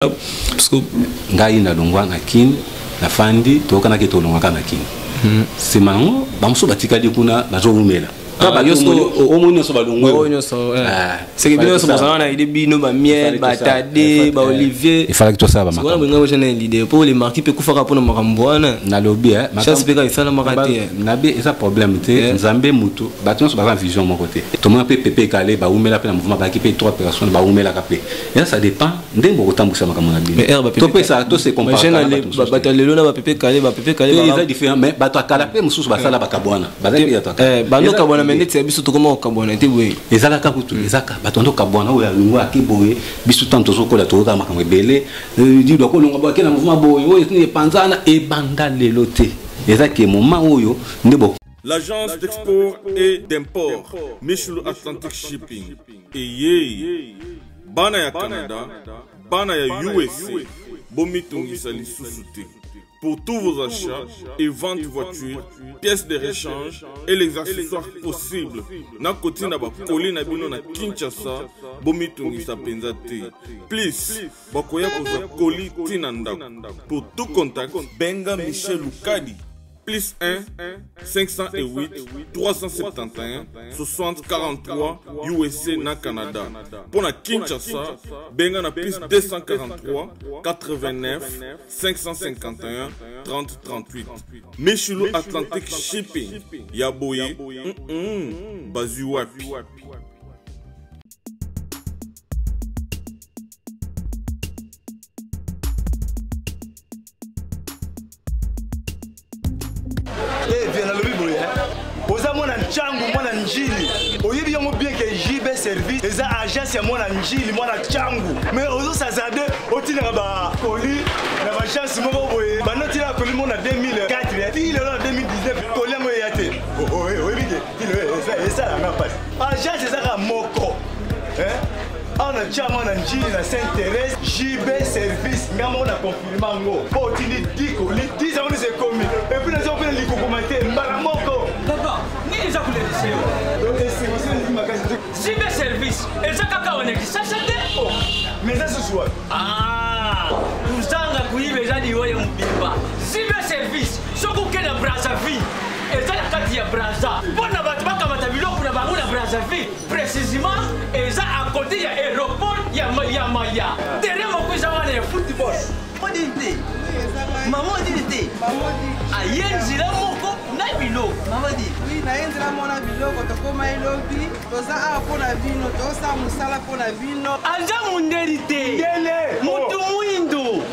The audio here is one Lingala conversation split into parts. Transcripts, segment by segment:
Parce que ngai nalongwa na Kin, nafandi, toyokanaki tolongwaka na Kin. Nsima yango bamosusu batikali kuna bazowumela. Ah, omoni nyonso balongwe. Oyo nyonso, eh. C'est que bino nyonso bozala na idée, bino ba Miel, ba Tade, ba Olivier. Efalaki tosala bamakambo. Wana bolinga bozala na leader mpo le marquis mpe ekufaka mpona makambo wana. Nalobi eh, chance mpe kaka esalamaka te. Nabi eza problème te. Nzambe mutu, bato nyonso baza na vision moko te. Tomona mpe Pepe Kale bawumela mpe na mouvement, bayaki mpe trois personnes bawumelaka mpe. Eza ça dépend ndenge bokotambwisa makambo na bino. Topesa to se comparer na bato mosusu. Bato ya lelo na bapepe Kale, bapepe Kale eza différent, mais bato ya kala mpe mosusu basala bakabwana, bazali mpe bato ya kala. Bando kabwana, mais neti ya biso tokoma kokabwana te boye. Ezalaka kutu, ezaka bato ando kabwana oyo alongwa ake boye. Biso ntango tozokola toyoka makambo ebele, dido akolongwa boye, ake na mouvement boye, oyo epanzana ebanda lelo te. Eza ke moment oyo nde bo L'agence d'export et d'import Michel Atlantic Shipping eyei bana ya Canada, bana ya USA, bomitungisa lisusu te. Pour tous vos achats et ventes voitures, pièces de rechange et les accessoires possibles, na kotinda ba colis na bino na Kinshasa, bomitungisa penza te. Please, bakoya kozwa colis tina ndako. Pour tout contact, benga Michel Lukadi. Plus 1 508 371 60 43 USA na Canada. Pour la Kinshasa, benga na plus 243 89 551 30 38. Michulu Atlantic Shipping. Yaboye, bazui wapi. Eh, nalobi boye, oza mwana Ncangu, mwana Njili, oyebi yango bien ke JB Service eza agence ya mwana Njili, mwana Ncangu, mais ozosazade otindaka bakoli na baagence moko boye. Bando otinaka koli moko na 2004 ti lelo na 2019, koli yango eya te. Oyebi ke esalanga mpasi. Agence ezaka moko awa na tia mwana Njili na Sainte Thérèse, JB Service. Nga moko na confirme yango mpo otindi 10 koli, 10 yango nyonso ekomi, et puis naza kopena likokoma te mbala moko. Papa, nini eza kolelisa yo? Esengo makasi. JB Service eza kaka wana Kisasa te. Mais eza susu wapi? Kozanga koyiba eza liwa ya mobimba. JB Service, soki okende na Brazzaville, eza na kati ya Brazza, mpo na bato bakamata biloko na bango na Brazzaville, précisément eza à côté ya aéroport ya Maya. Terrain moko eza wana ya football. Odini te, mama, odini te, aye nzela moko na biloko. Mama di, oui, naye nzela moko na biloko. Tokóma elobi, toza awa mpo na bino, tozosala mosala mpo na bino. Aza mundeli te, motu mwindo,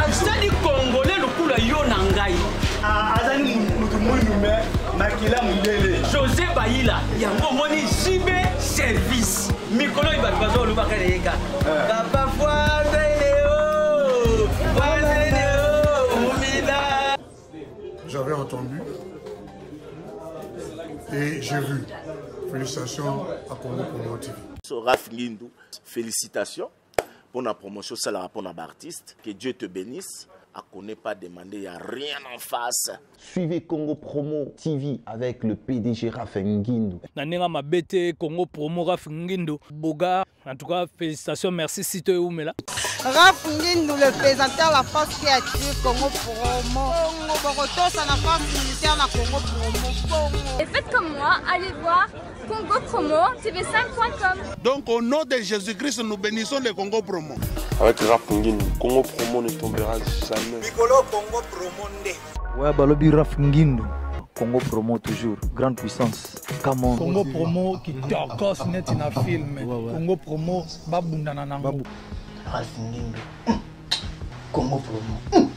azali Congolais lokola yo na ngai. Azali motu mwindu mais makila mondele. José Bayila yango omoni JB Service mikolo oyo bato bazolobaka na ye kaka papa Fwandeleo, Fwandeleo Mumila. J'avais entendu et j'ai vu. Félicitations à Congo Promo TV. Raf Ngindu, félicitations pour la promotion, ça la pour l'artiste. Que Dieu te bénisse. À connaît pas demander, il n'y a rien en face. Suivez Congo Promo TV avec le PDG Raf Ngindu. Nanenga Mabete, Congo Promo, Raf Ngindu, Boga, en tout cas, félicitations, merci Sito et Oumela. Raf Ngindu, le présentateur, la force qui attire Congo Promo. Congo Boroto, ça la force militaire, la Congo Promo. Congo. Et faites comme moi, allez voir Congo Promo TV5.com. Donc au nom de Jésus-Christ, nous bénissons le Congo Promo. Avec Raf Ngindu, Congo Promo ne tombera jamais. Mikolo Congo Promo nde. Ouais, balobi Raf Ngindu. Congo Promo toujours, grande puissance. Come on. Congo Promo qui tokos net na film. Congo Promo babundana nango. Raf Ngindu. Congo Promo.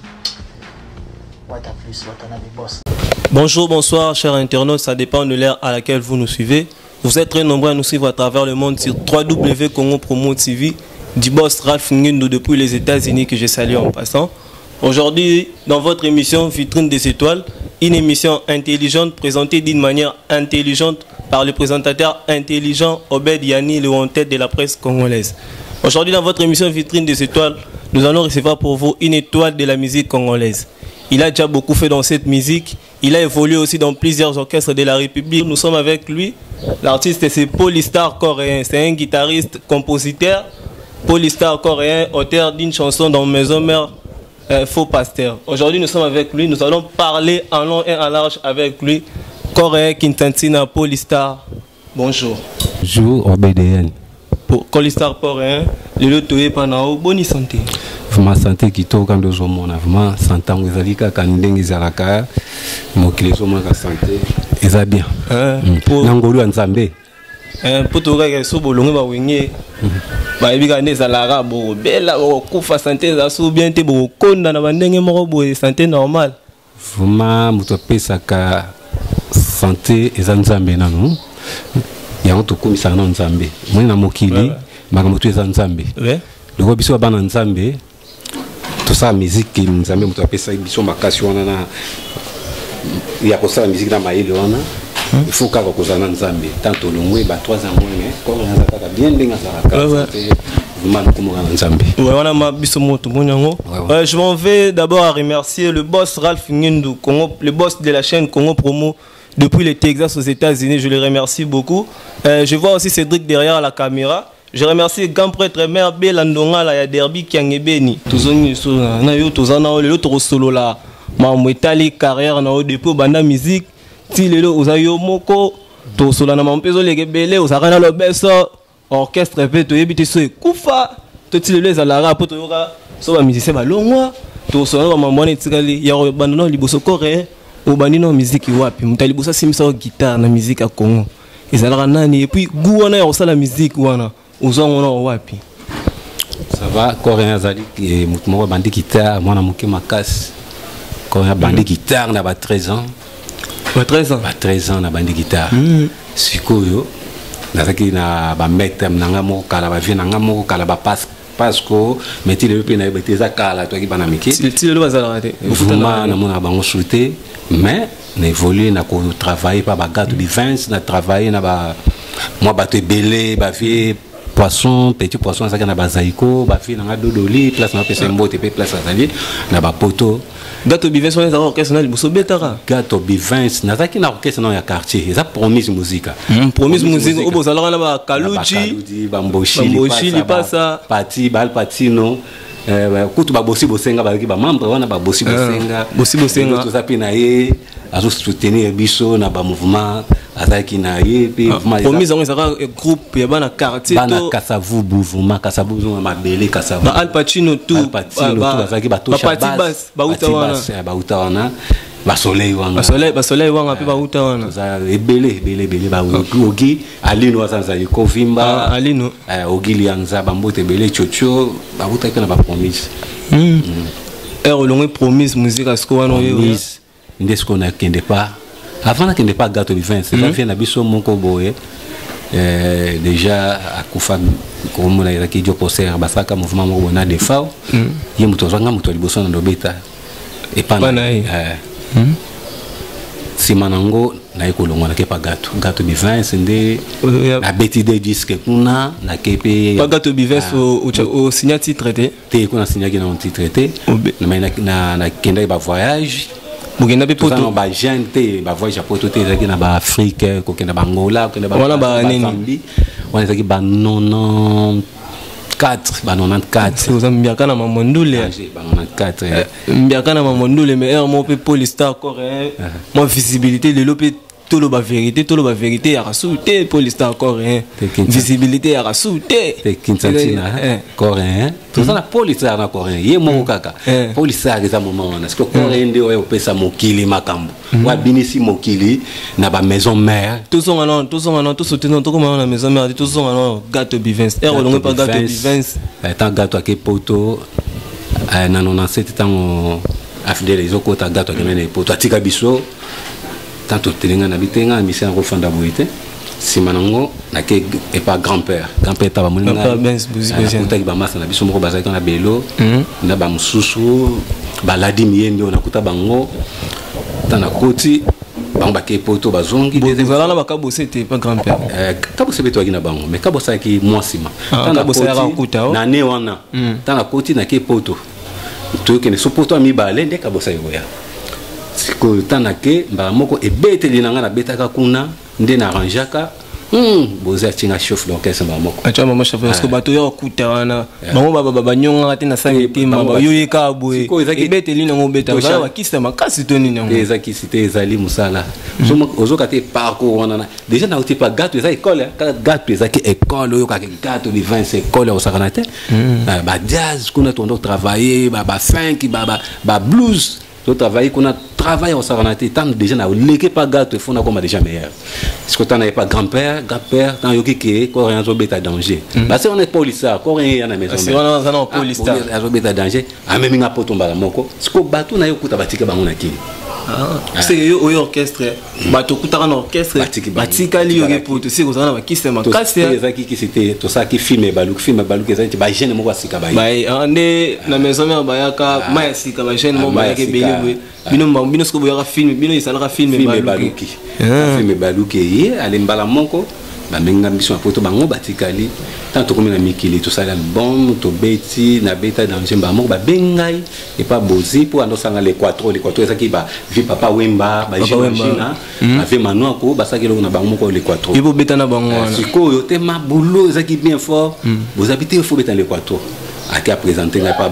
What a plus, what a boss. Bonjour, bonsoir, chers internautes, ça dépend de l'heure à laquelle vous nous suivez. Vous êtes très nombreux à nous suivre à travers le monde sur 3W Congo Promo TV du boss Ralph Ngindu depuis les États-Unis que je salue en passant. Aujourd'hui, dans votre émission Vitrine des Étoiles, une émission intelligente présentée d'une manière intelligente par le présentateur intelligent Obed Yani, le en tête de la presse congolaise. Aujourd'hui, dans votre émission Vitrine des Étoiles, nous allons recevoir pour vous une étoile de la musique congolaise. Il a déjà beaucoup fait dans cette musique. Il a évolué aussi dans plusieurs orchestres de la République. Nous sommes avec lui. L'artiste, c'est Polystar coréen. C'est un guitariste, compositeur. Polystar coréen, auteur d'une chanson dans Maison Mère, Faux Pasteur. Aujourd'hui, nous sommes avec lui. Nous allons parler en long et en large avec lui. Coréen Kintantina Polystar. Bonjour. Bonjour, OBDN. Pour Polystar coréen, le toye panao, bonne santé. Vraiment santé kitoko nde ozomona vraiment santé yango ezali kaka ndenge ezalaka mokili ezomonaka santé eza bien na ngolu ya Nzambe. Mpo tokaka so bolongo bawenge bayebi kaka nde ezalaka bokobela bokokufa santé eza so bien te bokokonda na bandenge moko boye santé normale. Vraiment moto apesaka santé eza Nzambe nanu yango tokumisaka nano Nzambe moni na mokili makambo to eza Nzambe loko biso bana Nzambe tosala musique Nzambe moto apesaki biso makasi wana na ya kosala musique na mayele wana. Il faut kaka kozala na Nzambe tant tolongwe ba 3 ans moins comme aza kaka bien ndenge azalaka vraiment lokomoka na Nzambe. Ouais, wana ma biso moto moni yango. Je m'en vais d'abord à remercier le boss Ralph Ngindu, Congo, le boss de la chaîne Congo Promo depuis le Texas aux États-Unis, je le remercie beaucoup. Je vois aussi Cédric derrière la caméra. Je remercie grand prêtre mère Belandonga la ya derby Kiangebeni. Tozongi so na yo tozana lelo tokosolo la mambo etali carrière na yo depuis banda musique ti lelo oza yo moko tosola na mambo ezo leke bele ozaka na lobeso orchestre pe toyebi te so ekufa to ti lelo ezalaka po toyoka so ba musicien balongwa tosola na mambo wana etikali ya kobanda na liboso coréen obandi na musique wapi moto ya liboso asimbisa yo guitare na musique ya Congo ezalaka nani et puis goût wana ya kosala musique wana ozwango na wapi? Ça va, coréen azali moto moko abandi guitare mwana moke makasi. Coréen abandi guitare na ba 13 ans. Ba 13 ans? Ba 13 ans na bandi guitare. Sikoyo nazalaki na ba maître na nga moko kala ba vie na nga moko kala ba passe parce que mais ti lelo mpe nayeba te eza kala toyaki bana mike. Ti lelo bazalaka te. Vraiment namonaka bango su te mais na évolué na kotravailler pa bagato bivins na travailler na ba mwa bato ebele ba vie poisson petit poisson azalaki na bazaiko ba vie na nga dodoli place na pesa mbote pe place azali na bapoto. Gato Bivins wana ezalaka orchestre na liboso betaka. Gato Bivins nazalaki na orchestre na ya quartier eza Promise Musica. Promise Musica oyo bozalaka na ba Kaluji, Bamboshi, Lipasa, Pati, Bal Patino, kutu babosi bosenga bazalaki ba membre wana babosi bosenga. Bosi bosenga. Toza pe na ye azo soutenir biso na ba mouvement azalaki na ye pe vraiment Promise yango ezalaka groupe ya bana quartier bana Kasavubu vraiment Kasavubu na mabele Kasavubu. Ba Al Pacino tout. Al Pacino tout bazalaki ba tosha Ba Pati Bass, ba uta wana. Ba uta wana. Ba Soleil wana. Ba Soleil, ba Soleil wana pe ba uta wana. Toza ebele ebele ebele ba Ogi Alino azanza Kovimba. Alino. Ogi Lianza ba mbote ebele Chocho ba uta na ba Promise. Olongwe Promise musique à ce qu'on a eu. Promise. Nde ce qu'on a kende pas. Avant na kende pas Gato Bivins, c'est pas na biso moko boye. Déjà akufa komona ezalaki dio concert basaka mouvement moko bona defao. Ye moto azwanga moto ya liboso na ndobeta. Epa na ye. Nsima nango naye kolongwa nake pa Gato. Gato Bivins nde abeti de disque kuna nake pe Pa Gato Bivins o signa titre te? Te kuna signaki na titre te. Na nakendaki ba voyage. Bokenda pe poto. Tozana ba jeune te, ba voyage ya poto te, ezalaki na ba Afrique, kokenda ba Angola, kokenda ba Wana ba ba nini? Zambie. Wana ezalaki ba 94, ba 94. C'est oza mbiaka na mamondule. Ah, j'ai ba 94, eh. Mbiaka na mamondule, mais un mot pe Polystar coréen. Moi visibilité lelo pe tolo ba vérité, tolo ba vérité ya rasu te Polystar coréen. Te Kinshasa. Visibilité ya rasu te. Te Kinshasa, coréen. Toza na Polystar na coréen. Ye moko kaka. Polystar eza moment wana. Parce que coréen nde oyo opesa mokili makambo. Wa binisi mokili na ba maison mère. Tozonga na, tozonga na, tosote na, tokoma na maison mère, tozonga na Gato Bivins. Olongwe pa Gato Bivins. Bivins. Tant Gato ake poto, na 97 tango Afdel ezokota Gato akende na poto atika biso. Tant totelenga na bitenga na mission ya kofanda boye te. Nsima nango nake epa grand-père. Grand-père taba moni Grand-père ngai. Benz, Bozi, Bozi. Nakutaki ba masa na biso moko bazalaki na belo, na ba mosusu, baladi miyembe oyo nakuta bango. Tant nakoti, bango bakei poto bazongi. Bo, bozala na ba Kabose te, pa grand-père. Kabose mpe toyaki na bango, mais Kabose ayaki mwa nsima. Ah, Tant Kabose nakoti, ayaka kokuta, oh. na année wana, tant nakoti, nakei poto. Toyokende so poto ya mibale nde kabosa ekoya. Sikoyo ntango nake mbala moko ebeteli na ngai nabetaka kuna nde na arrangeaka. Bozi atinga chef d'orchestre mbala moko. Atia mama chef parce que bato ya okuta wana bango banyongaka te na sa mitema, bayoyeka boye, ebeteli nango obeta ozala bakisi makasi to nini yango? Eza kisi te, ezali mosala. Ozoka te parcours wana déjà nauti pa gato, eza école kaka gato, ezalaki école oyokaka gato divin, c'est école ya kosakana te. Bajazz kuna tondo travailler, bafunk, bablues, totravaille kuna, travail osakana te. Ntango déjà naleki pa gato, efo nakoma déjà meilleur. Siko ntango naye pa grand-père, grand-père ntango yoki ke korin azobeta danger, base wana polisa korin eya na maison azobeta danger, amemi nga poto mbala moko. Siko bato na ye okuta batika bango na kini. Seke yo oyo orchestre, bato okutaka na orchestre batikali yo ke poto, seke ozala na bakisi ya makasi. Ezalaki kisi te, tosalaki film ebaluki. Film ebaluki ezali ti bajeune moko ya sika baye nde na maison mère, bayaka mai ya sika, bajeune moko bayaka ebele boye. Bino bino sikoyo boyaka film, bino esalaka film. Ebaluki, film ebaluki eye ale mbala moko bamenga biso na poto, bango batikali. Ntango tokomi na mikili, tosali album, tobeti, nabeta danger mbala moko, babengai epa Bozi mpo andosanga le Quatro. Le Quatro ezalaki bavieux Papa Wemba, bagina, bavieux Manuako, basalaki eloko na bango moko, le Quatro. Ye bobeta na bango wana. Sikoyo te mabulo ezalaki bien fort, bozabi te fo beta le Quatro. Ake aprésente ngai pa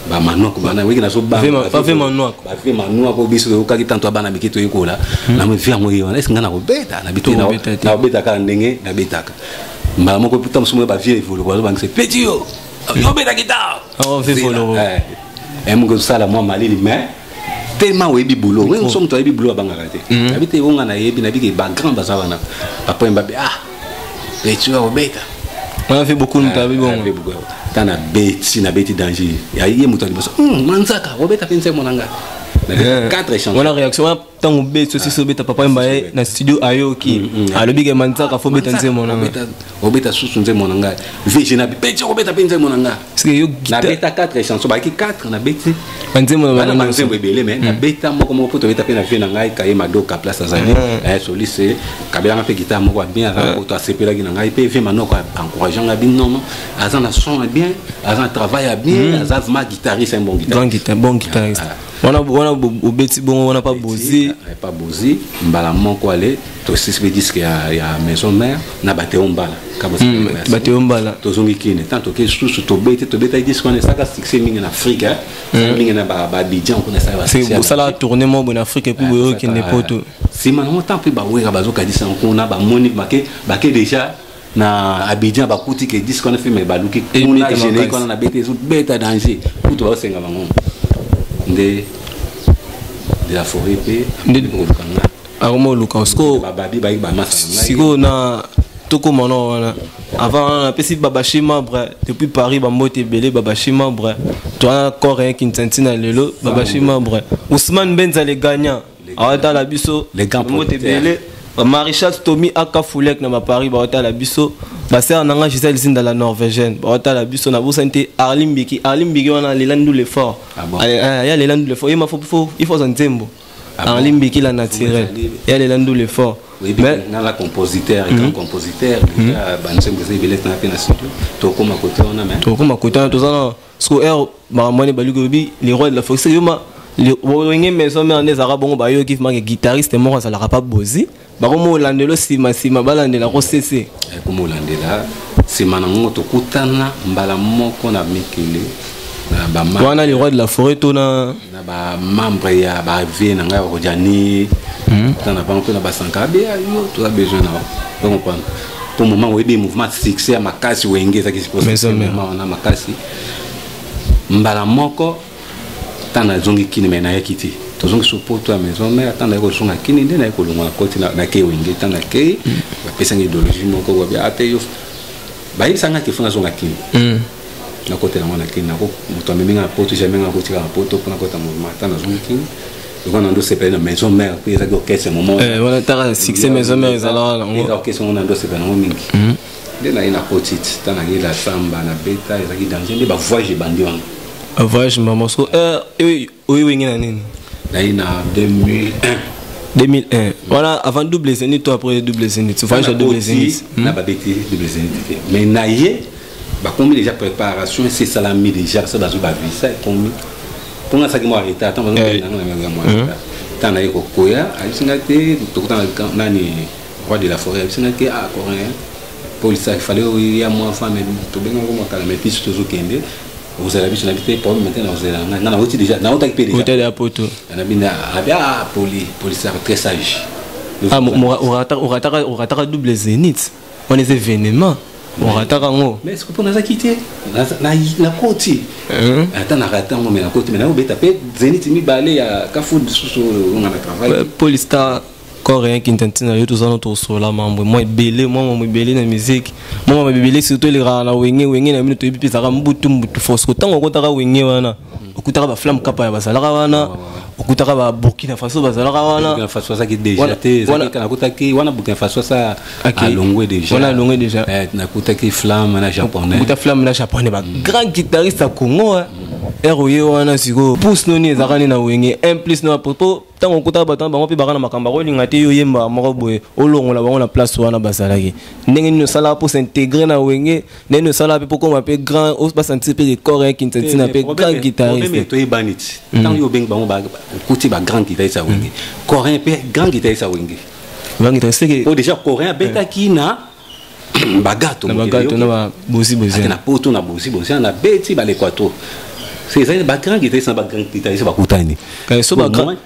bamanuako bana weki nazobanga bavieux Manuako. Biso toyokaki tanto ya bana mike, toyekola na vieux yango ye wana. Est-ce ngai nakobeta? Nakobeta kaka ndenge nabetaka mbala moko ta mosusu. Bavieux Evoloko bazobangisa: petit, yo obeta guitare moke, osala mwa malili, mais tellement oyebi boulot oyo so moto ayebi boulot abangaka te. Nayebi te onga nayebi nayebi ke bagrand baza wana, bapoint babe: ah, petit oyo akobeta. Wana fait beaucoup moto ayebi bongo. Ta nabeti, nabeti danger, ye moto ya liboso: manzaka obeta mpe nzembo na nga quatre chansons. Wana réaction wana ntango obeti, osisi obeta, Papa Wemba ye na studio ayoki, alobi ke manzaka fo obeta nzembo na nga. Obeta susu nzembo na ngai. VG na beti, obeta mpe nzembo na ngai. Nabeta 4 chansons, bayaki 4, nabeti banzembo. Na banzembo ebele, mais nabeta moko moko mpo tobeta mpe na vieux na ngai Kaye Madoka, place azali soliste, kabelanga mpe guitare moko ya bien, aza poto, asepelaki na ngai mpe. Vieux Manoko encourage ngai bi nono aza na son ya bien, aza na travail ya bien, aza vraiment guitariste, un bon guitariste. Bon guitariste wana. Wana obeti bongo wana pa Bozi. Pa Bozi mbala moko ale tosisi mpe disque ya maison mère na Bateo Mbala. Bateo Mbala. Tozongi kine, tant toke susu tobeti, tobetaki disque wana, esalaka succès mingi na Afrique, mingi na baabidjan kuna. Esalaka tournée moko boye na Afrique et puis boye okende poto. Nsima nango ntango mpe bawera bazokadisa kuna, bamoni bake déjà na Abidjan, bakuti ke disque wana film ebaluki kuna, générique wana nabeti ezobeta danger, kutu baosenga bango nde de la forêt mpe koluka nga. Akoma oluka sikoyo. Bababi bayiki bamasa. Sikoyo na tokóma na wana, avant wana napesi Babashi Mabre depuis Paris bambote ebele. Babashi Mabre towana coréen Kintanti na lelo, Babashi Mabre, Ousmane Benza le gagnant awatala biso, bambote ebele. Maréchal Tomi aka Fulek na baparis baotala biso, basere na nga Gisèle Zinda la norvégienne baotala biso. Nabosani te Arlim Biki, Arlim Biki wana lela ndule fort, ya lela ndule fort, ye ma fo il faut aza nzembo Arlim Biki la naturel, ya lela ndule fort. Mais nga compositeur, grand compositeur déjà, banzembo eza ebele na mpe na studio, tokóma kote wana mais Tokóma kote wana, toza na siko aire makambo wana ebaluki. Oyebi le roi de la forêt yo ma wenge maison mère nde ezalaka bongo, bayoki make guitariste moko azalaka pa Bozi, bakoma olandela nsima nsima, balandela ko sese. Ekoma olandela nsima nango, tokutana mbala moko na mikili. Wana le roi de la forêt to na Na bamembre ya bavieux na ngai bakojani ta na bango mpe na basanka abe yo toza besoin na yo comprendre po moment oyebi mouvement succès ya makasi wenge ezaki moment wana makasi. Mbala moko ntango nazongi kini, me nayaki te, tozongi so poto ya maison mère. Ntango naye kozonga kini nde naye kolongwa na koti nakei wenge. Ntango nakei, bapesanga idéologie moko babi ate yo, bayebisanga ke fo nazonga kini, nakotela yango na kini. Moto ameminga na poto, jamais nga nakotika na poto mpona kota mouvement. Ntango nazongi kini, lokola nando sepele na maison mère mpe ezalaki orchestre moment. Wana taka succès maison mère ezalaka nango. Eza orchestre ngo nando sepele nango mingi nde naye na koti ti ntango nakei samba na beta, ezalaki danger nde bavoyage ebandi wana. Voyage mama so oyo wenge na nini? Naye na 2001. 2001 wana, avant double zénith to après double zénith, voyage ya double zénith? Na babeti double zénith te, mais na ye Bakomi déjà préparation esi esalami déjà, basa bazwi bavisa ekomi mpo nga asalaki mwa retard ntango bazokendanga na meko ya mwa retard. Ntango naye kokoya, ayebisi nga te tokutana nani, roi de la forêt, ayebisi nga te: ah, coréen polisa, il fallait oya mwa avant, mais tobengaka mwa kala, mais biso tozokende, ozala biso na bi te problème te, naozela nga nga nauti déjà, nautaki mpe déjà. Hôtel ya poto. Nabi na abi: ah, poli polisa très sage. Ah, orataka double zénith wana, eza événement, orataka yango. Mais soki mpo nazalaki te, nakoti ata narata yango, mais nakoti, mais naobeta mpe zénith mibale ya kafu lisusu oyo nga na travail. Polista coréen Kintantina, yo toza no tosola mambo mwa ebele, mwa mambo ebele na musique, mwa mambo ebele surtout elekaka na Wenge. Wenge na bino toyebi mpe ezalaka mbutu mbutu force. Ntango okotaka Wenge wana, okutaka baflamme kapa ya bazalaka wana, okutaka ba Burkina Faso bazalaka wana. Burkina Faso azalaki déjà te, ezalaki nakutaki wana Burkina Faso asa alongwe déjà. Wana alongwe déjà. Nakutaki flamme na japonais. Okuta flamme na japonais, ba grand guitariste ya Congo. Ere oye wana sikoyo, pousse noni ezalaka nini na Wenge? Un plus no po ntango okutaka bato wana, bango mpe baka na makambo akolinga te, yo oyemba moko boye, olongola bango na place wana bazalaki. Ndenge nini osalaka mpo s'intégrer na Wenge? Ndenge nini osalaka mpe mpo koma mpe grand, basentir mpe record ya Kintantina mpe grand guitariste? Toyebani ti ntango yo obengi bango, okuti ba grand guitariste ya Wenge, coréen mpe grand guitariste ya Wenge. Grand guitariste. Po déjà coréen abetaki na bagato. Na bagato, na babosi bosi. Na poto, na bosi bosi, na beti balekwato, ezali bagrand guitariste na bagrand guitariste bakutani. So bagrand,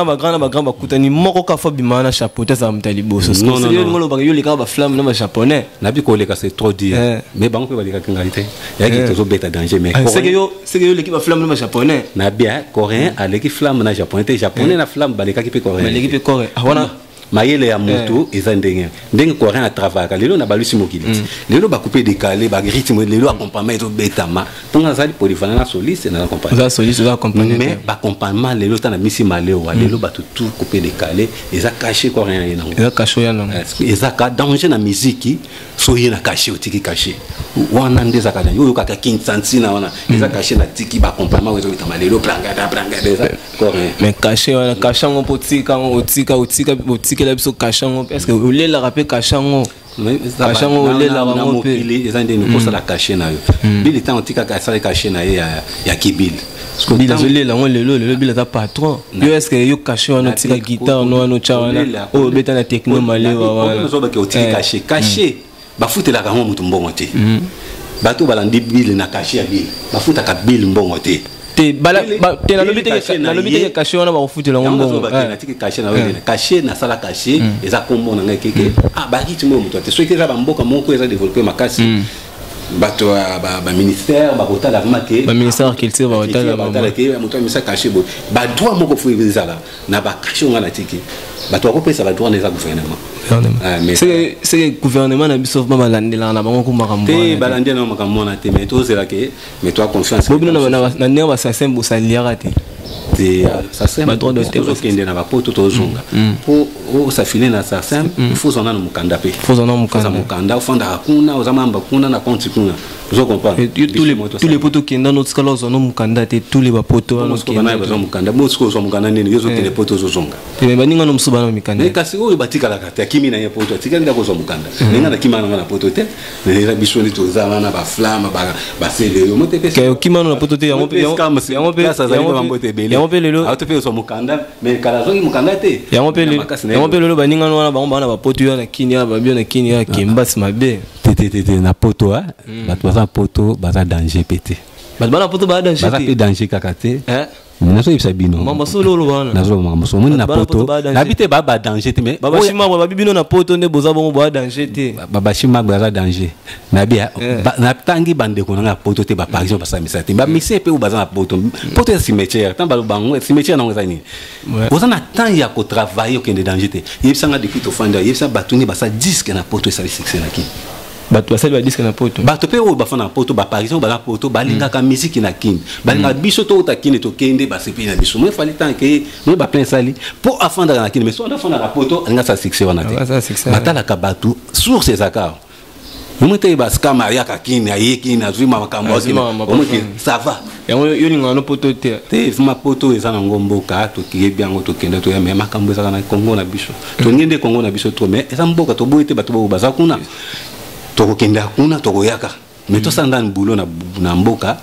bagrand na bagrand bakutani, moko ka fo bima na chapeau te, azala moto ya liboso. Olobaka yo olekaka baflamme na bajaponais. Nabi koleka, c'est trop dire, mais bango mpe balekaki ngai te, yaki tozobeta danger, mais seke yo oleki baflamme na bajaponais. Nabi coréen aleki flamme na japonais te, japonais na flamme balekaki mpe coréen. Baleki mpe coréen wana. Mayele ya moto eza ndenge ndenge coréen atravayaka. Lelo na balusi mokili ti lelo, bacoupe décalé, barythme lelo, accompagnement ezobetama ntongo azali polyvalent na soliste na accompagnement. Mais baaccompagnement lelo, ta na misi malewa lelo, bato tout coupe décalé eza caché, coréen ye nango. Eza caché ya nango. Eza ka danger na miziki. So ye na caché, otiki caché wana nde ezaka danger. Oyo kaka Kinsantina wana eza caché na tiki, baaccompagnement oyo ezobetama lelo, brangada brangada, eza coréen. Mais caché wana, caché yango mpo otika yango, otika otika otikela biso caché yango, est ce que olelaka mpe caché yango? Caché yango olelaka yango mpe? Mokili eza ndeni, kosala caché na yo bili ntango otikaka, asali cachet na ye ya kibili. Bila azolela yango lelo. Lelo bila aza patron. Yo, est ce que yo caché wana otika guitare no wana, otya wana oyo obeta na techno malewa wana? Ozobake otiki cachet, cachet bafutelaka yango moto mbongo te. Bato balandi bile na cachet ya bile, bafutaka bile mbongo te. Te, nalobi teke cachet wana bakofutela yango mbongo. Natiki cachet na cachet, nasala cachet, eza kombo na ngai keke. Ah, bakiti moyo moto te. Soki eza bamboka moko eza développé makasi, bato ya baministère bakotala vraiment ke Baministère ya culture bakotala. Bakotala ke moto amisa cachet boye, badroit moko fo ezala na bacachet oyo nga natiki, bato bakopesa badroit na eza gouvernement. Seke gouvernement na biso vraiment balandelaka na bango ko makambo? Te, balandi na makambo wana te, mais tozela ke, mais toa confiance. Bo bino na ndenge basasem bosaliaka te? Te, tozokende na bapoto, tozonga po osafile na sasem, il faut ozwa nano mokanda mpe. Ozwa mokanda, mokanda ofandaka kuna, oza mamba kuna na compte kuna, ozo comprendre. Tous les poto okenda notikala ozwa no mokanda te, tous les bapoto wana. Bazwa mokanda bo sikoyo, ozwa mokanda nini? Yo ozokende poto, ozozonga. Baninga no mosusu bana mikanda. Kasi oyo batikalaka te, akimi na ye poto, atikali kaka kozwa mokanda. Ndenge nakima nanga na poto te, eza biso nde toza wana, baflamme basele yo mote. Okima no na poto te? Yango mpe lelo ato mpe ozwa mokanda, mais kala azwaki mokanda te. Yango mpe lelo baninga no wana, bango bana bapoto, yo na kini ya babio na kini ya kembasi mabe. Te, te, te, te, na poto bato baza na poto baza danger mpe te. Bato bana poto baa danger? Baza mpe danger kaka te, nazoyebisa bino. Nazoloba makambo solo. Omoni na poto, nayebi te baa badanger te, mais Babashimabwe babi bino na poto nde boza bongo, boa danger te. Babashimabwe aza danger. Nayebi, natangi bandeko nanga ya poto te, baparisien basamisa te, bamisie mpe oyo baza na poto. Poto eza cimetière. Ntango baloba bango cimetière nango eza nini? Oza na temps ya kotravaille, okende danger te. Yebisanga, depuis tofandi, yebisa bato nini basala disque na poto esali succès na kini? Bato basali badisque na poto? Bato mpe oyo bafanda na poto, baparisien oyo baza poto, balingaka misiki na kini, balingaka biso. Touta kini, tokende, basepeli na biso. Moi fali tanke moi baplein esali mpo afandaka na kini, mais so afandaka na poto, alinga asala succès wana te. Batalaka bato source ezaka omoi te. Baskama ayaka kini, aye kini, azwi makambo, omoki ça va. Yango yo olingaka no poto te? Te, vraiment poto eza nango mboka, toyebi yango, tokende, toya, mais makambo ezaka na Kongo na biso. Tolingi nde Kongo na biso trop, mais eza mboka, toboyi te. Bato boyo baza kuna, tokokendaka kuna, tokoyaka. Mais tosala ndani boulot na mboka,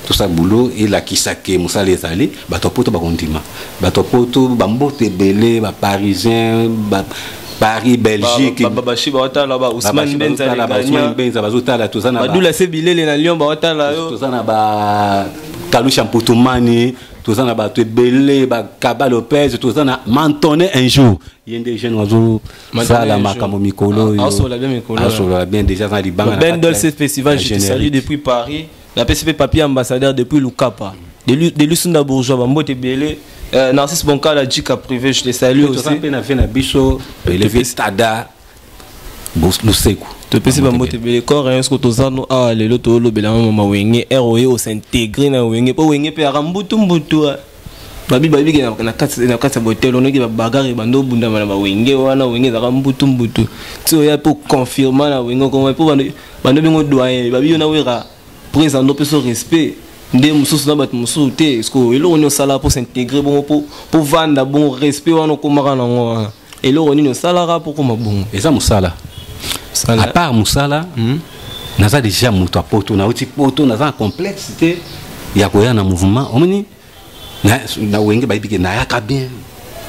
tosala boulot elakisa ke mosala ezali. Bato ya poto bakondima, bato ya poto bambote ebele, baparisien ba Paris, Belgique. Babashi baotala, ba Ousmane Benza. Ousmane Benza bazotala, toza na Badula se bilele na Lyon baotala yo. Toza na ba Kalusha Mputumani, toza na bato ebele, bakaba Lopez, toza na Mantone. Un jour ye nde jeune azosala makambo mikolo oyo, asolola bien déjà, aza na libanga. Ben Dolce Festival, je te salue depuis Paris. Napesi mpe papier ambassadeur depuis Lukapa de Lusunda Bourgeois, bambote ebele. Narcisse Bonkala Jika privé, je te salue aussi. Mpe na vie na biso eleve Tada Luseku. Topesi bambote ebele. Corps soki toza no awa lelo, tolobela mama Wenge ere oye os'intégrer na Wenge, mpo Wenge mpe yaka mbutu mbutu. Babi babiki na kati ya botelo, onoki babagarre bando obundama na bawenge wana. Wenge ezalaka mbutu mbutu ti oya mpo confirma na Wenge okoma, mpo bando bengo doyen. Babi yo na Wera président, mpe respect nde mosusu na bato mosusu te. Ceque eloko nini osalaka mpo s'intégrer bongo, mpo vanda bongo, respect wana okomaka nango wana, eloko nini osalaka mpo koma bongo? Eza mosala. À part mosala, naza déjà moto ya poto, nauti poto, naza na complexe te ya koya na mouvement. Omoni na Wenge bayebi ke nayaka bien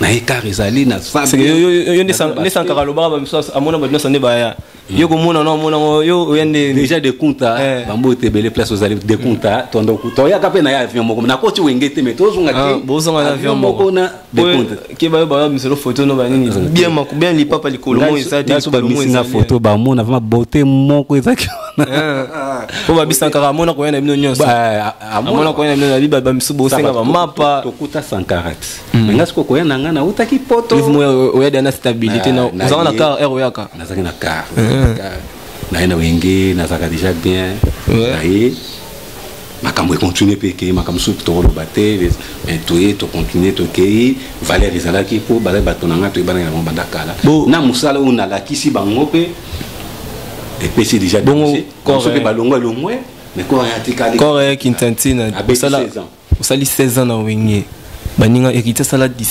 na écart ezali na. Yo nde Sankara alobaka, bamisu amona bato nyonso nde baya, yo komona no amona yo oya nde. Déjà de kunta bambote ebele, place ozali de kunta, toyaka mpe na ye avion moko, nakoti Wenge te, mais tozonga te. Bozonga na avion moko na de kunta. Ke bayo bayo misolo photo no banini bien mako bien lipapa likolo mo eza te. So bamisinga photo, bamona vraiment beauté moko ezaki. Po babi Sankara amona koya na bino nyonso, amona koya na bino, nabi bamisu bosenga bamapa. Tokuta Sankara te, mais nga sikoyo koya na nga, nautaki poto. Oya na stabilité, ozalaka na car aire oyaka? Nazalaki na car, naye na Wenge, nazalaka déjà bien. Naye, makambo econtinue mpe ekei, makambo mosusu tokoloba te, mais toye tocontinue, tokei, valeur ezalaki mpo bazali bato na nga, toyebanaki na bango banda kala na mosala oyo nalakisi bango mpe epesi déjà. Bongo mosusu mpe balongwa elongwe, mais corps atikali. Corps Kintantina, osali 16 ans na Wenge. Baninga Héritier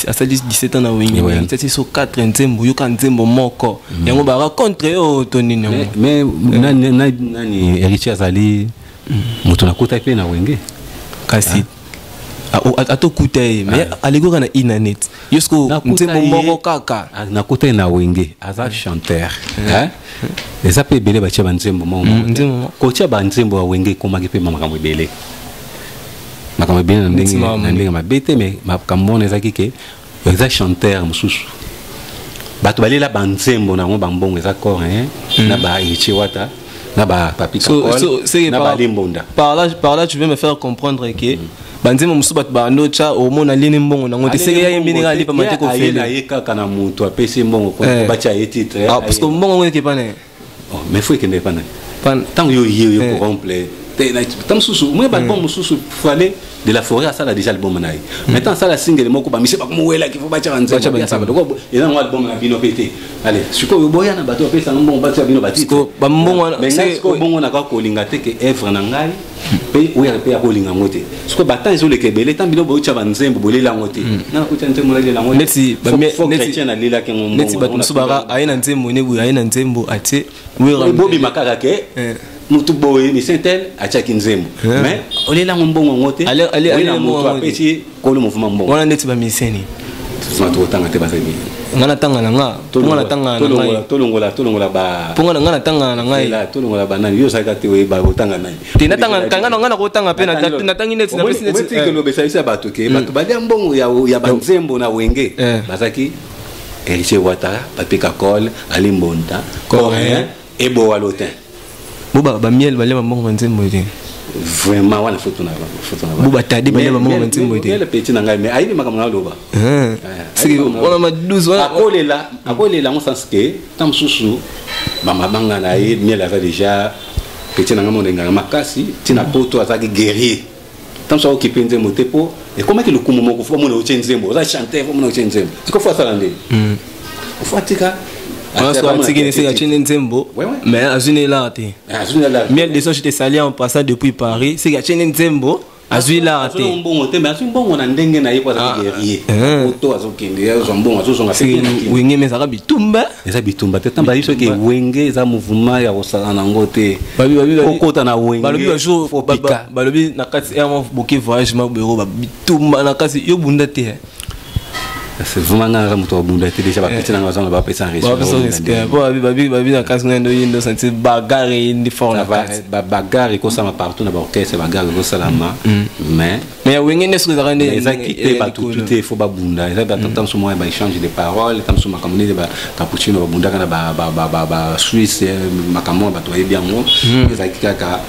asali 17 ans na Wenge, Héritier ati so 4 nzembo, yoka nzembo moko yango baka contre oyo to nini yango? Mais nani, Héritier azali moto nakutaki mpe na Wenge. Kasi atokuta ye, mais aleki kaka na ina net yo siko nzembo moko kaka. Nakuta ye na Wenge, aza chanteur. Eza mpe ebele batia banzembo moko, kotia banzembo ya Wenge ekomaki mpe makambo ebele, makambo ebele na ndenge mabe te, mais makambo wana ezalaki ke eza chanteur mosusu, bato balela banzembo nango bambongo eza corps na ba Héritier Wata na ba Papi na balimbonda. Par là tu veux me faire comprendre que banzembo mosusu bato bando tya, omona alini mbongo nango te, seke yayembi ndenge alipama te. Kofele ye kaka na moto apesi mbongo, batya ye titre. Parce que mbongo ngo eke pana. Mais faut ekende pana ntango yo ye yo corrompre ta mosusu moye baalbum mosusu. Fallait de la forêt asala déjà album na ye, maintenant asala single moko, bamise bakomowelaki, fo batyaka nzembo eza yango album na bino mpe te. Ale sikoyo boya na bato bapesanga mbongo, batia bino batitre. Sikoyo bongo naka kolinga te ke œuvre na ngai mpe oyo mpe ya kolinga yango te. Sikoyo batemps ezoleka ebele, ntango bino boyotya banzembo, bolela yango te, nga nakotya nzembo, nalela yango. Neti chrétien nalelaki yango. Neti bato mosusu baka aye na nzembo ne boye, aye na nzembo atie. Bobima kaka ke mutu boye musicien tel atiaki nzembo, mais olelango mbongo yango te, olela moto apesi kolo mouvement mbongo. Wana neti bamusicien. Tokotanga te, baza ebele. Nga natanga na nga, mpo nga natanga na ngai. Tolongola ba Mpo nga natanga na ngai. Tolongola banani, yo ozalaka te, oyeba otanga nani. Te, natanga nga nakotanga mpe natangi neti napesi neti esalisa bato ke bato balia mbongo ya banzembo na Wenge bazalaki Héritier Wata, Papi Kakol, Ali Mbonda, Coréen, Ebowa Lotin. Bo bamiel balia bambongo banzembo te? Vraiment, wana foto na foto na Bo batade balia bambongo banzembo te? Miel petit na ngai, mais ayebi makambo na aloba. Wana ma 12 wana. Akolela, akolela yango sens ke ntango mosusu bamabanga na ye. Miel aza déjà petit na ngai, monengaka makasi ntina poto, azalaki guerrier. Ntango mosusu akokipe nzembo te, mpo ekomaki lokumu moko, fo bamona otie nzembo, oza chanteur, fo mona otie nzembo. Siko fo asala nde fo atika. Atiki neseka atie nzembo, mais azwi na elaka te. Miel de son, je te salue en passant depuis Paris. Seke atie nzembo. Azwi lar te. Azwi mbongo te, mais azwi mbongo na ndenge na ye po azali guerrier. Poto azokende, azwa mbongo, azozonga pe na Kin. Wenge mais ezalaka bitumba. Eza bitumba te. Ntango bayebi soki Wenge eza mouvement ya kosala nango te. Okota na Wenge. Balobi ba jour faut pika. Balobi na kati air moko boke voyage ma bureau ba bitumba na kati yo bunda te. C'est vraiment nga naza moto abunda te déjà bapeti nanga baza na bapesa respect po babi babi na kasi nga ndo yendo sentir bagarre yindi fort na kati ba bagarre ekosalama partout na ba orchestre, bagarre ekosalama, mais mais ya Wenge nde soki ezalaka nde ezaki te bato tu te faut babunda. Eza bato ta mosusu moko ya baéchange de parole, ta mosusu makambo neti Capuccino babundaka na ba Suisse, makambo wana bato bayebi yango. Ezalaki kaka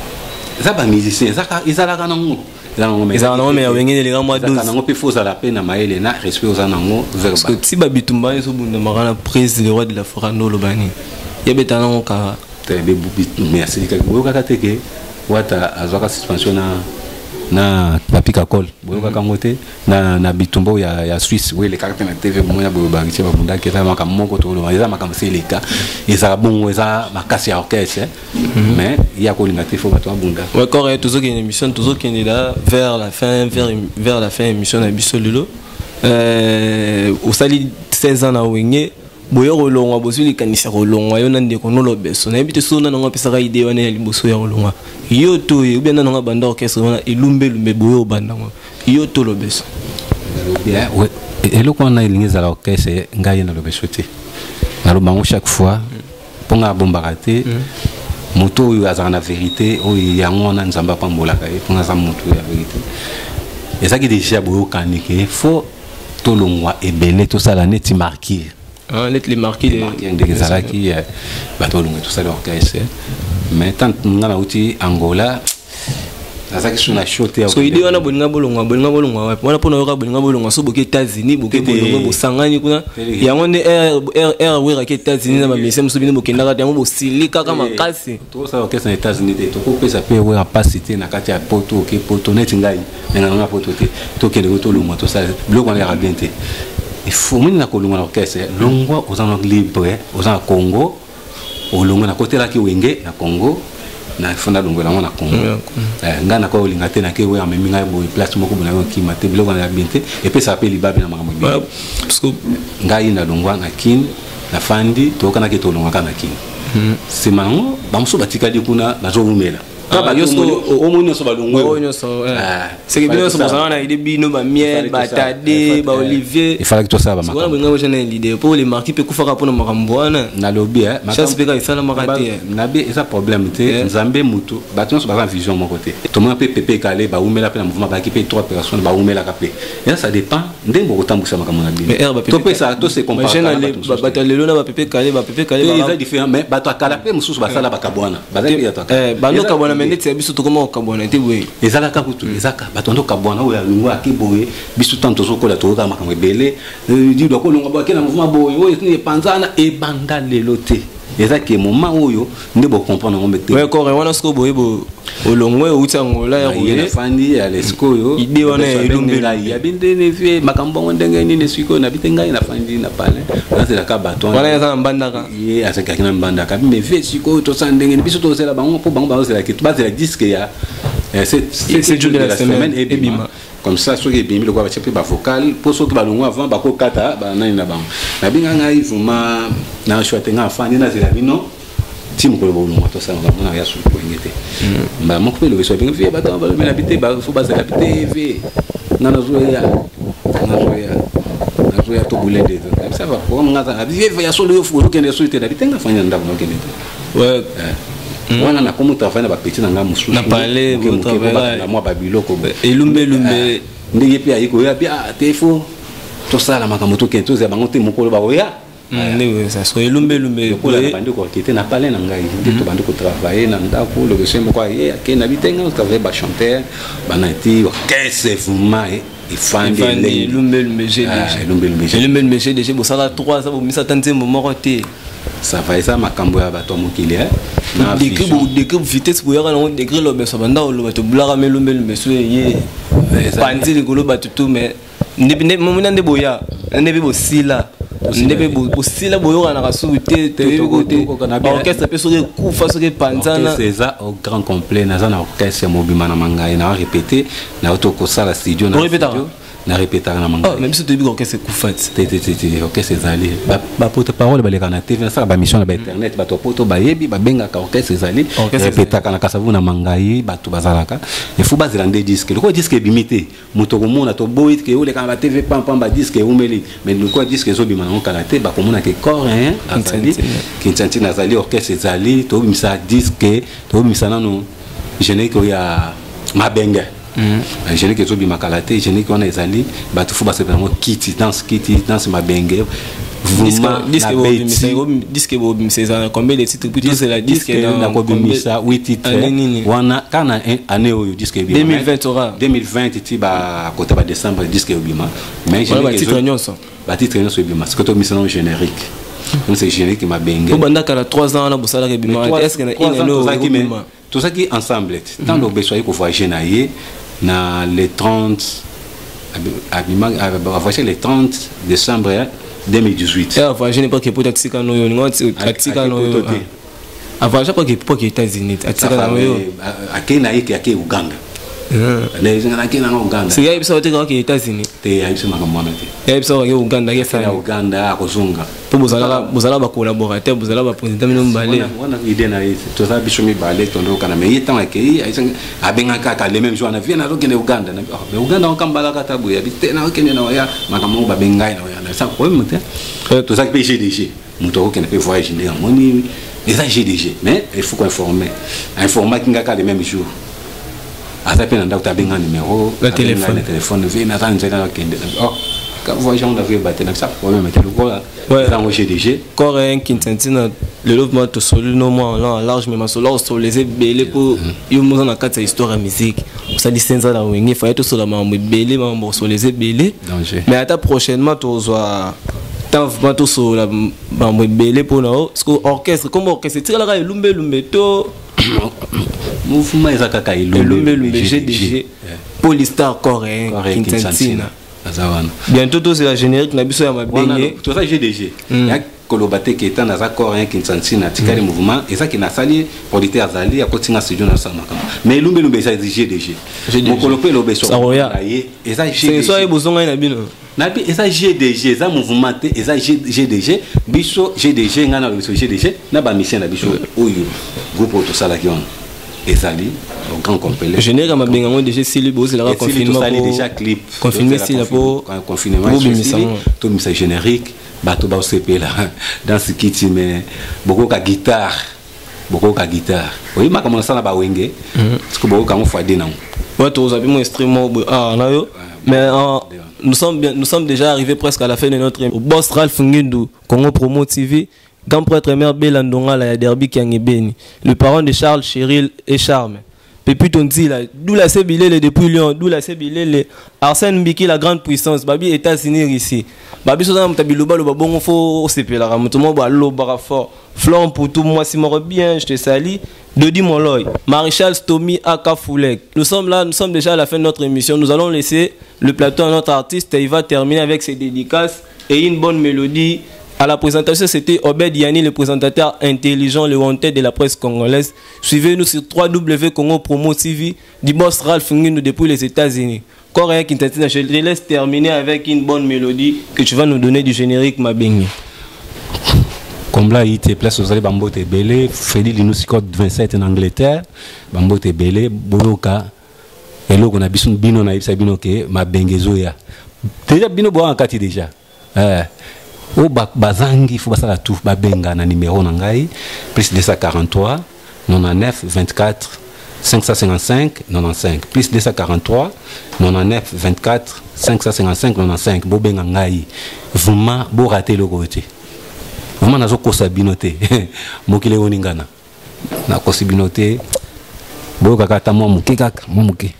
eza bamusicien, ezalaka nango. Ezalaka nango, mais ya Wenge eleka mwa 12 nango mpe faut ozala mpe na mayele na respect oza nango. Parce que ti babitumba ezobundamaka na prise, le roi de la forêt nde oloba nini, yebeta nango kaka. Mais asilikaki, boyokaka te ke Wata azwaka suspension na Papi Kakol? Boyokaka yango te na bitumba oyo ya Suisse oyo elekaka mpe na TV bomona boyo batie babundaki? Eza makambo moko toloba, eza makambo se eleka, ezala bongo, eza makasi ya orchestre, mais ye akolinga te faut bato babunda. Ouais, corps, tozokende émission, tozokende là vers la fin, vers la fin émission na biso lelo. Osali 16 ans na Wenge, boye kolongwa, bozwi likanisi ya kolongwa yo na ndeko nolobeso. Nayebi te so nango apesaka idée wana ya liboso ya kolongwa yo to ye, ou bien nango banda orchestre wana elumbelumbe, boye obandango yo to Lobeso. Eloko wana elingi ezala orchestre ngai na Lobeso te. Naloba yango chaque fois mpo ngai abombaka te. Moto oyo azalaka na vérité oyo, yango wana Nzambe apambolaka ye, mpo aza moto ya vérité. Ezalaki déjà boyokani ke faut tolongwa ebele, tosala neti Marquis. Ah, neti les Marquis. Ndenge ezalaki, bato olongwa, tosala orchestre. Mais tant nga nauti Angola, nazalaki so na show te. So idée wana, bolinga bolongwa, bolinga bolongwa wapi wana? Mpona yoka bolinga bolongwa, so boke États-Unis, boke bolongwa, bosangani kuna, yango nde air weraki États-Unis na bamusicien mosusu, bino bokendaka te, yango bosili kaka makasi. Tokosala orchestre na États-Unis te, tokopesa mpe Wera mpasi te na kati ya Poto. Oke Poto neti ngai ndenge nanga Poto te, tokende ko tolongwa, tosala biloko wana yaka bien te. Omoni na kolongwa na orchestre, longwa oza na libre, oza na Congo, olongwe nakotelaki Wenge na Congo, na fo nalongwela yango na Congo. Ngai nakoki kolinga te nake we amemi ngai boye place moko boye, nakokima te. Biloko wana ya bien te, epesaka mpe libabe na makambo ebele. Ngai nalongwa na Kine, nafandi, toyokanaki tolongwaka na Kine. Nsima yango bamosusu batikali kuna, bazowumela. Omoni nyonso balongwe. Seke bino nyonso bozala na idée, bino bamiel, batade, baolivier. Efalaki tosala. Bamakambo bolinga botya na leader mpo le Marquis mpe ekufaka mpona makambo wana. Nalobi. Chance mpe kaka esalamaka te. Nabi eza problème te. Nzambe motu, bato nyonso baza na vision moko te. Tomona mpe Pepe Kale baumela mpe na mouvement, bayaki mpe trois personnes, baumelaka mpe. Eza ça dépend ndenge bokotambwisa makambo na bino. Topesa tose. Bato ya lelo na bapepe Kale, bapepe Kale. Eza différent, mais bato ya kala mpe mosusu basala bakabwana, bazali mpe bato ya kala. Bando kabwana, mais neti ya biso tokoma kokabwana te boye. Ezalaka kutu, ezaka bato ando kabwana oyo alongwa ake boye. Biso ntango tozokola, toyoka makambo ebele, dido akolongwa boye, ake na mouvement boye, oyo epanzana. Ebanda lelo te, eza ke moment oyo nde bocomprendre yango te. Ouais, kore wana sikoyo boye bo olongwe, outi Angola ya ye nafandi ya lesikoyo. Idée wana ya elumbeli yabi ndene vie makambo yango ndenge nini sikoyo nabi te. Ngai nafandi na palin, nazelaka bato. Wana eza na Mbandaka. Ye azalaki na Mbandaka. Mais vie sikoyo tosala ndenge nini? Biso tozela bango mpo bango bazozelaki, bazela disque ya 7 jours de la semaine ebima. Comme ça soki ebimi lokola batie mpe bavocal, mpo soki balongwa avant bakokata banani na bango. Nabinga ngai vraiment na choix te, ngai afandi nazela bino ti mokolo bolongwa, tosala bango na ya suki wenge te. Mbala moko mpe Lobeso abengi vie, bato balobela bi te, faut bazela bi te. Vie nga nazoya, nazoya, nazoya, tobulende ça va. Programme nga aza vie ya solo, yo ozokende soki te, nabi te, nga fandi na ndako, nakokende te. Wana nakomi travail na bapeti na nga mosusu. Na palais. Na mwa babiloko. Elumbelumbe. Ndenge mpe ayi koya bi te, faut tosala makambo, tokende, tozela bango te, mokolo bakoya. So elumbelumbe. Lokola nabandi kokite na palais na ngai nde tobandi kotravaille na ndako. Lobeso moko aye ake na bitenga otravaille, bachanteur bana ti orchestre vraiment efandi. Elumbelumbe. Elumbelumbe. Elumbelumbe GDG, bosala 3 ans, bomisa ata nzembo moko te. Ça va, eza makambo ya bato ya mokili. Degré vitesse boyaka nango, degré Lobeso banda oloba tobulaka ma elumbelumbe so eye panzi likolo bato tu, mais mona nde boya nde mpe bosila. Nde mpe bosila boyokanaka suku te, toyebi ko te. Orchestre mpe soki ekufa, soki epanzana. Orchestre eza au grand complet. Naza na orchestre mobima na mangai, na répété, na tokosala studio na studio. Na répétaka na mangai. Oh, mais biso toyebi orchestre ekufa ti. Te, te, te, te, orchestre ezali. Baporte parole baleka na TV, nasala bamission na bainternet, bato ya poto bayebi, babengaka. Orchestre ezali, répétaka na Kasavu na mangai, bato bazalaka. Efu bazela nde disque. Lokola disque ebimi te, moto akomona. Toboyi ke oleka na batv pampamba, disque eumeli. Mais lokola disque ezobima nango kala te, bakomona ke corps azali, Kintiantina azali, orchestre ezali. Tobimisa disque, tobimisa nano générique oyo ya Mabenge. Générique ezobima kala te. Générique wana ezali, bato fo basepela yango. Kiti danse, kiti danse, Mabenge. Disque bobimisa ezala na combien de titres? Puis tozela disque. Nakobimisa 8 titres wana kaka na année oyo. Disque 2020 ora. 2020 ti bakota badécembre, disque ebima. Mais batitre nyonso? Batitre nyonso ebima. Sikoyo tobimisa nango générique, donc c'est générique Mabenge. Obanda kala 3 ans wana bosalaka, ebima. Est ce que na une année obima? Tozalaki ensemble. Ntango lobeso aye kovoyage na ye na le 30, abima avoyage le 30 décembre 2018. Avoyage ne pas ke poto, atika noyo, ningo atika noyo. Avoyage pas ke po ke États-Unis, atika na oyo. Akei na ye ke akei Uganda, akei nanga Uganda. Sika yebisa ote kaka ke États-Unis? Te, ayebisa makambo wana te. Yebisa kaka ke Uganda, ke sala Uganda, akozonga. Mpo bozalaka bacollaborateur, bozalaka baprésident bino mibale. Wana idée na ye. Toza biso mibale, tondokana. Mais ye ntango akei, abengaka kaka le même jour na vie: nazokende Uganda. Mais Uganda okambalaka ata boye abi te, nakokende na oya makambo moko babengai na oya na sa problème te. Tozalaki mpe GDG, moto akokende mpe voyage ndenge amoni eza GDG, mais il faut koinformer. Informaki nga kaka le même jour, aza mpe na ndako te, abenga numéro na téléphone. Na téléphone: vie, naza nzela, nakende. Oh, voyage yango nazoyeba te, nakisa problème te lokola eza GDG. Corps Kintantina, lelo vraiment tosoli no mwa en large, mais masolo osolo eza ebele, mpo yo moza na kati ya histoire ya musique, osali senza na Wenge. Faye tosola makambo ebele, makambo osolo eza ebele. Mais ata prochainement tozwa temps vraiment tosolola makambo ebele mpona o. Parce que orchestre, comme orchestre etikalaka elumbe elumbe to? Mouvement eza kaka. Elumbe elumbe, GDG, Polystar, corps Kintantina. Aza wana. Bientôt tozela générique na biso ya Mabenge. Toza GDG. Ya koloba te ke eta naza corps un Kinsantina, atikali mouvement ezaki, nasali producteur, azali akotinga studio, nasala makambo. Mais elumbe elumbe eza GDG. Mokolo mpe eloba na ye eza. So ye bozongai na bino. Nabi eza GDG, eza mouvement te, eza GDG. Biso GDG, ngai na biso GDG na bamission na biso oyo, groupe oyo tosalaki wana ezali au grand complet. Générique ya Mabenga yango déjà esili, bozelaka confinement? Tosali déjà clip. Confinement esila po confinement bobimisa. Tobimisa générique, bato baosepela dans ce kiti. Mais bokoyoka guitare, bokoyoka guitare oyi makambo nasala bawenge, parce que bokoyoka yango fois de nango. Ouais, tozwa mpe mo instrument boye ah na yo. Mais nous sommes bien, nous sommes déjà arrivés presque à la fin de notre boss Ralph Ngindu, Congo Promo TV, grand prêtre mère Bela Ndongala ya Derby Kiangebeni, le parent de Charles, Cheryl et Charme. Pepi Tonzila, Doula Sebilele depuis Lyon, Doula Sebilele, Arsène Mbiki, la grande puissance, Babi États-Unis ici. Babi Sozana Mutabiloba, le babongo fo sepela, mutumo ba lobara fort. Florent Poutou, moi si bien, je te salue. Dodi Moloy, Maréchal Stomy Aka Foulek. Nous sommes là, nous sommes déjà à la fin de notre émission. Nous allons laisser le plateau à notre artiste. Il va terminer avec ses dédicaces et une bonne mélodie. À la présentation, c'était Obed Yani, le présentateur intelligent, le wanted de la presse congolaise. Suivez-nous sur www Congo Promo TV, du boss Ralph Ngindu depuis les États-Unis. Coréen Kintatina, je te laisse terminer avec une bonne mélodie que tu vas nous donner du générique Mabengi. Kombla ite place ozali, bambote ebele. Fredi Linusi, code 27 en Angleterre, bambote ebele. Boyoka eloko na biso, bino nayebisa bino ke Mabenge ezoya déjà, bino boyaka kati déjà. Oyo bazangi fo basala tout, babenga na numéro na ngai plus 243 99 24 555 95, plus 243 99 24 555 95. Bobenga ngai vraiment, borate eloko te. Vraiment nazokosa bino te, mokili ekoningana, nakosi bino te. Boyokaka ata mwa moke, kaka mwa moke.